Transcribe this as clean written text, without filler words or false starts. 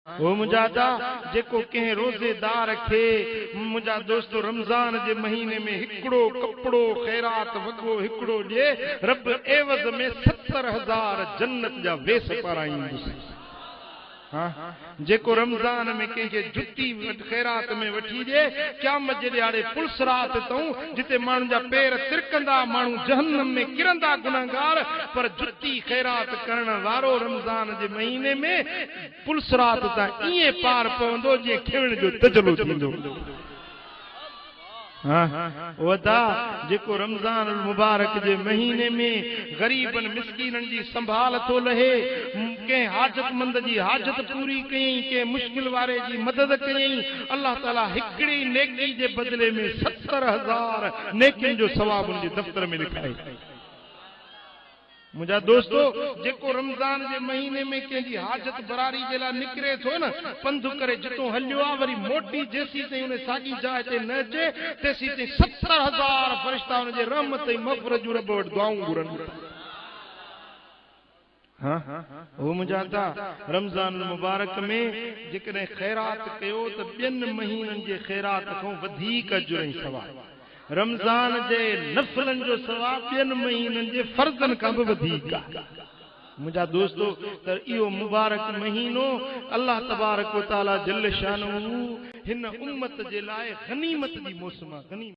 او منهنجا ادا، جيڪو ڪنهن روزيدار کي، منهنجا دوستو رمضان جي مهيني ۾ هڪڙو ڪپڙو خيرات وڳو هڪڙو ڏئي، رب عيوض ۾ 70,000 جنت جا ويس پارائيندس. ها، جيڪو رمضان ۾ ڪنهن کي جتي خيرات ۾ وٺي ڏئي، قيامت جي ڏهاڙي پلصراط تئون، جتي ماڻهن جا پير ترڪندا، ماڻهو جهنم ۾ ڪرندا گنهگار، پر جتي خيرات ڪرڻ وارو رمضان جي مهيني ۾ پلصراط تان ائين پار پوندو جيئن کيوڻ جو تجلو ٿيندو. ها او ادا، جيڪو رمضان المبارڪ جي مهيني ۾ غريبن مسڪينن جي سنڀال ٿو لهي، ڪنهن حاجتمند جي حاجت پوري ڪيائين، ڪنهن مشڪل واري جي مدد ڪيائين، الله تعاليٰ هڪڙي نيڪي جي بدلي ۾ 70,000 نيڪين جو ثواب ان جي دفتر ۾ لکائي. منهنجا دوستو! جيڪو رمضان جي مهيني ۾ ڪنهن جي حاجت براري جي لاء نڪري ٿو نه، پنڌ ڪري جتون هليو آ، وري موٽي جيسيتائين ان ساڳي جاء تي نه اچي، تيسيتائين 70,000 فرشتا ان جي رحمت ۽ مغفرت جون رب وٽ دعائون گهرن ٿا. ها او منهنجا ادا! رمضان المبارڪ ۾ جيڪڏهن خيرات ڪيو ته ٻين مهينن جي خيرات کان وڌيڪ اجر ۽ ثواب. رمضان جي نفلن جو ثواب ٻين مهينن جي فرضن کان به وڌيڪ آهي. منهنجا دوستو ته اهو مبارڪ مهينو الله تبارڪ و تعالي جل شانه هن امت جي لاء غنيمت جي موسم آهي.